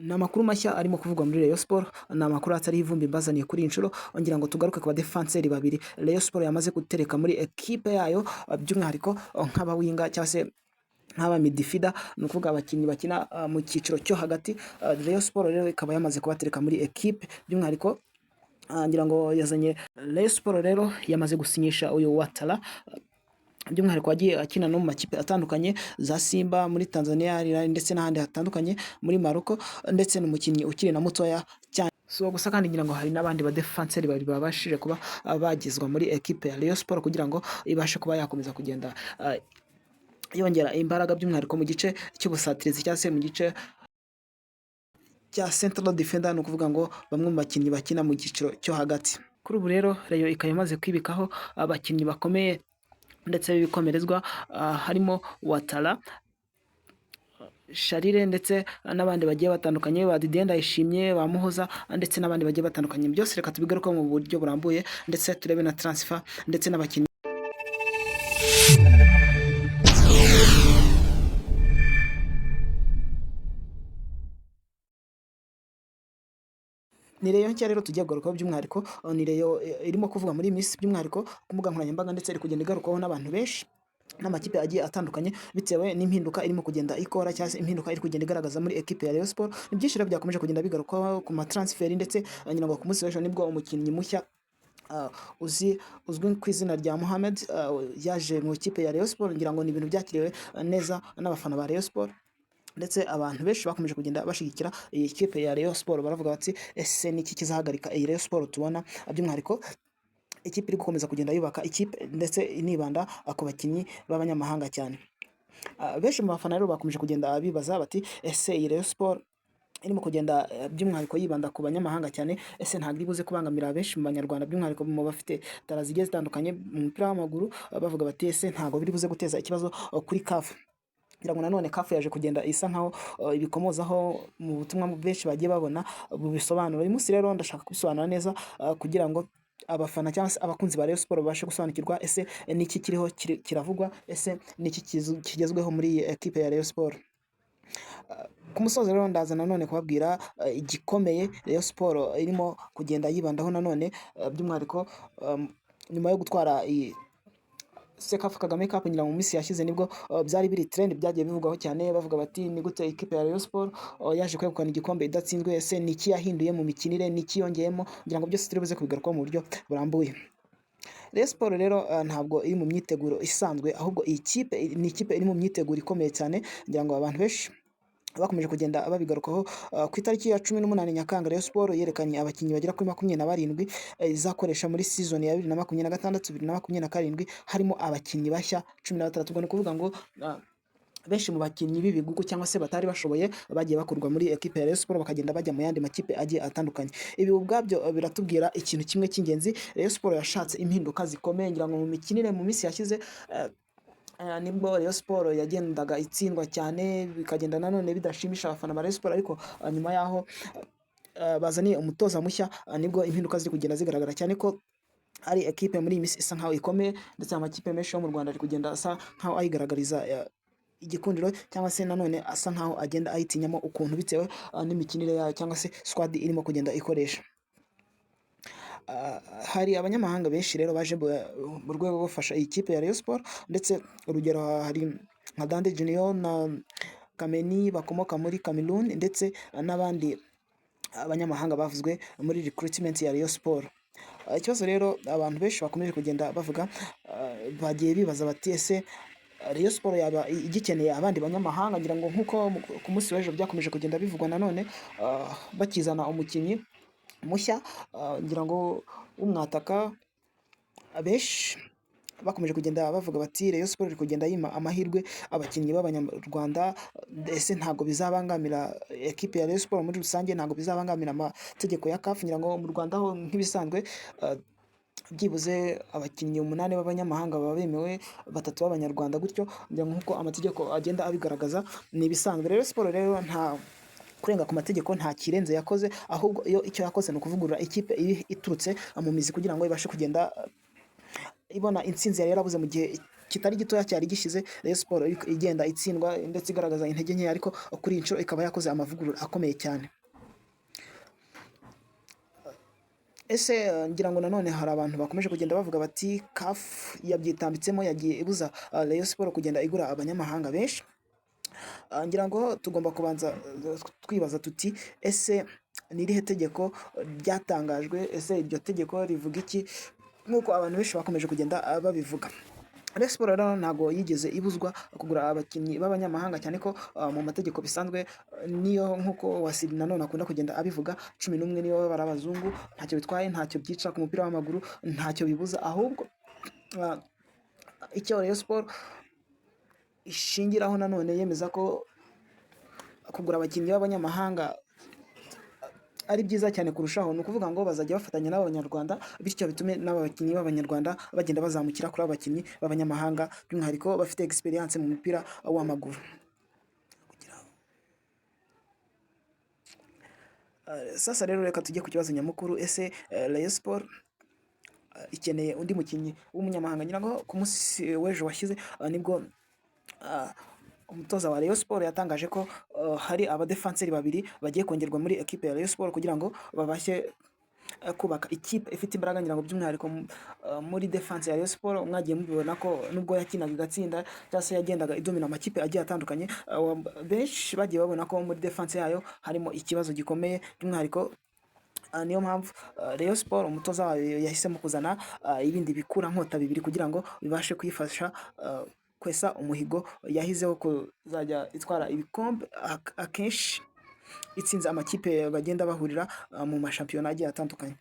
Ni amakuru mashya arimo kuvugwa muri Rayon Sports, ni amakuru atariho ivumbi mbazaniye kuri iyi nshuro, ngira ngo tugaruke ku badefanseri babiri Rayon Sports yamaze gutereka muri ekipe yayo, by'umwihariko nk'abawinga cyangwa se nk'aba midfielder, ni ukuvuga abakinnyi bakina mu cyiciro cyo hagati. Rayon Sports rero ikaba yamaze kubatereka muri ekipe, by'umwihariko ngira ngo yazanye, Rayon Sports rero yamaze gusinyisha uyu Ouattara, by'umwihariko wagiye akina no mu makipe atandukanye za Simba muri Tanzania, Al Hilal ndetse n'ahandi hatandukanye muri Morocco, ndetse n'umukinnyi ukiri na mutoya cyane. Si uwo gusa kandi, ngira ngo hari n'abandi badefanseri babiri babashije kuba bagezwa muri ekipe ya Rayon Sports kugira ngo ibashe kuba yakomeza kugenda yongera imbaraga, by'umwihariko mu gice cy'ubusatirizi cyangwa se mu gice cya central defender, ni ukuvuga ngo bamwe mu bakinnyi bakina mu cyiciro cyo hagati. Kuri ubu rero Rayon ikaba imaze kwibikaho abakinnyi bakomeye ndetse b'ibikomerezwa, harimo Ouattara, Charles ndetse n'abandi bagiye batandukanye, ba Didier Ndayishimiye, ba Muhoza ndetse n'abandi bagiye batandukanye. Byose reka tubigarukeho mu buryo burambuye, ndetse turebe na transfer ndetse n'abakinnyi. Ni Rayon nshya rero tugiye kugarukaho by'umwihariko, ni Rayon irimo kuvuga muri iyi minsi by'umwihariko ku mbuga nkoranyambaga, ndetse iri kugenda igarukwaho n'abantu benshi n'amakipe agiye atandukanye, bitewe n'impinduka irimo kugenda ikora cyangwa se impinduka iri kugenda igaragaza muri ekipe ya Rayon Sports. Ni byinshi rero byakomeje kugenda bigarukwaho ku matransfer, ndetse ngira ngo ku munsi w'ejo nibwo umukinnyi mushya uzi uzwi ku izina rya Mohamed yaje mu ikipe ya Rayon Sports. Ngira ngo ni ibintu byakiriwe neza n'abafana ba Rayon Sports, ndetse abantu benshi bakomeje kugenda bashyigikira iyi kipe ya Rayon Sports, baravuga bati: "Ese niki kizahagarika iyi Rayon Sports tubona?" By'umwihariko ikipe iri gukomeza kugenda yubaka ikipe ndetse inibanda ku bakinnyi b'abanyamahanga cyane. Benshi mu bafana rero bakomeje kugenda bibaza bati: "Ese iyi Rayon Sports irimo kugenda by'umwihariko yibanda ku banyamahanga cyane, ese ntabwo iri buze kubangamira benshi mu banyarwanda, by'umwihariko mu bafite talent zigiye zitandukanye mu mupira w'amaguru?" Bavuga bati: "Ese ntabwo biri buze guteza ikibazo kuri CAF?" Ngira ngo nanone CAF yaje kugenda isa nkaho ibikomozaho mu butumwa benshi bagiye babona bubisobanura. Uyu munsi rero ndashaka kubisobanura neza kugira ngo abafana cyangwa se abakunzi ba Rayon Sports babashe gusobanukirwa: ese niki kiriho kiravugwa, ese niki kigezweho muri iyi ekipe ya Rayon Sports? Ku musozo rero ndaza nanone kubabwira igikomeye Rayon Sports irimo kugenda yibandaho nanone, by'umwihariko nyuma yo gutwara iyi CECAFA Kagame Cup. Ngira ngo mu minsi yashize nibwo byari biri trend, byagiye bivugwaho cyane, bavuga bati: "Ni gute ikipe ya Rayon Sports yaje kwegukana igikombe idatsinzwe? Ese ni iki yahinduye mu mikinire? Ni iki yongeyemo?" Ngira ngo byose turi buze kubigarukaho mu buryo burambuye. Rayon Sports rero ntabwo iri mu myiteguro isanzwe, ahubwo iyi kipe ni ikipe iri mu myiteguro ikomeye cyane. Ngira ngo abantu benshi bakomeje kugenda babigarukaho. Ku itariki ya 18 Nyakanga, Rayon Sports yerekanye abakinnyi bagera kuri 27 izakoresha muri season ya 2026 2027, harimo abakinnyi bashya 16. Ubwo ni ukuvuga ngo benshi mu bakinnyi b'ibigugu cyangwa se batari bashoboye bagiye bakurwa muri ekipe ya Rayon Sports, bakagenda bajya mu yandi makipe agiye atandukanye. Ibi ubwabyo biratubwira ikintu kimwe cy'ingenzi: Rayon Sports yashatse impinduka zikomeye. Ngira ngo mu mikinire mu minsi yashize nibwo Rayon Sports yagendaga itsindwa cyane, bikagenda nanone bidashimisha abafana ba Rayon Sports, ariko nyuma y'aho bazaniye umutoza mushya nibwo impinduka ziri kugenda zigaragara cyane, ko ari ekipe muri iyi minsi isa nkaho ikomeye, ndetse amakipe menshi yo mu Rwanda ari kugenda asa nkaho ayigaragariza igikundiro, cyangwa se nanone asa nkaho agenda ayitinyamo ukuntu, bitewe n'imikinire yayo cyangwa se squad irimo kugenda ikoresha. Hari abanyamahanga benshi rero baje mu rwego rwo gufasha iyi kipe ya Rayon Sports, ndetse urugero hari nka Dande Junior na Kameni bakomoka muri Cameroon, ndetse n'abandi abanyamahanga bavuzwe muri recruitment ya Rayon Sports. Ikibazo rero abantu benshi bakomeje kugenda bavuga, bagiye bibaza bati: "Ese Rayon Sports yaba igikeneye abandi banyamahanga?" Ngira ngo nk'uko ku munsi w'ejo byakomeje kugenda bivugwa nanone, bakizana umukinnyi mushya, ngira ngo w'umwataka, abenshi bakomeje kugenda bavuga bati: "Rayon Sports iri kugenda yima amahirwe abakinnyi b'abanyarwanda. Ese ntabwo bizabangamira ekipe ya Rayon Sports muri rusange? Ntabwo bizabangamira amategeko ya CAF?" Ngira ngo mu Rwanda ho nk'ibisanzwe byibuze abakinnyi umunani b'abanyamahanga baba bemewe, batatu b'abanyarwanda gutyo. Ngira ngo nk'uko amategeko agenda abigaragaza, ni ibisanzwe. Rayon Sports rero nta kurenga ku mategeko, nta kirenze yakoze, ahubwo iyo icyo yakoze ni ukuvugurura ikipe iturutse mu mizi kugira ngo ibashe kugenda ibona intsinzi yari yarabuze mu gihe kitari gitoya cyari gishize Rayon Sports igenda itsindwa ndetse igaragaza intege nke, ariko kuri iyi nshuro ikaba yakoze amavugurura akomeye cyane. Ese ngira ngo nanone hari abantu bakomeje kugenda bavuga bati CAF yabyitambitsemo, yagiye ibuza Rayon Sports kugenda igura abanyamahanga benshi. Ngira ngo tugomba kubanza twibaza tuti: ese ni irihe tegeko ryatangajwe? Ese iryo tegeko rivuga iki? Nk'uko abantu benshi bakomeje kugenda babivuga, Rayon Sports rero ntabwo yigeze ibuzwa kugura abakinnyi b'abanyamahanga, cyane ko mu mategeko bisanzwe niyo nk'uko Wasili nanone akunda kugenda abivuga, 11 niyo baba ari abazungu ntacyo bitwaye, ntacyo byica ku mupira w'amaguru, ntacyo bibuza. Ahubwo icyo Rayon Sports ishingiraho nanone yemeza ko kugura abakinnyi b'abanyamahanga ari byiza cyane kurushaho, ni ukuvuga ngo bazajya bafatanya n'Abanyarwanda, bityo bitume n'abakinnyi b'Abanyarwanda bagenda bazamukira kuri abo bakinnyi b'abanyamahanga, by'umwihariko bafite experience mu mupira w'amaguru. Sasa rero reka tujye ku kibazo nyamukuru: ese Rayon Sports ikeneye undi mukinnyi w'umunyamahanga? Ngira ngo ku munsi w'ejo washyize nibwo umutoza wa Rayon Sports yatangaje ko hari abadefanseri babiri bagiye kongerwa muri ekipe ya Rayon Sports kugira ngo babashe kubaka ikipe ifite imbaraga. Ngira ngo by'umwihariko muri defense ya Rayon Sports mwagiye mubibona ko nubwo yakinaga igatsinda cyangwa se yagendaga idomina amakipe agiye atandukanye, benshi bagiye babona ko muri defense yayo harimo ikibazo gikomeye by'umwihariko. Niyo mpamvu Rayon Sports umutoza wayo yahisemo kuzana ibindi bikurankota bibiri kugira ngo bibashe kuyifasha kwesa umuhigo yahizeho kuzajya itwara ibikombe akenshi itsinze amakipe bagenda bahurira mu mashampiyona agiye atandukanye.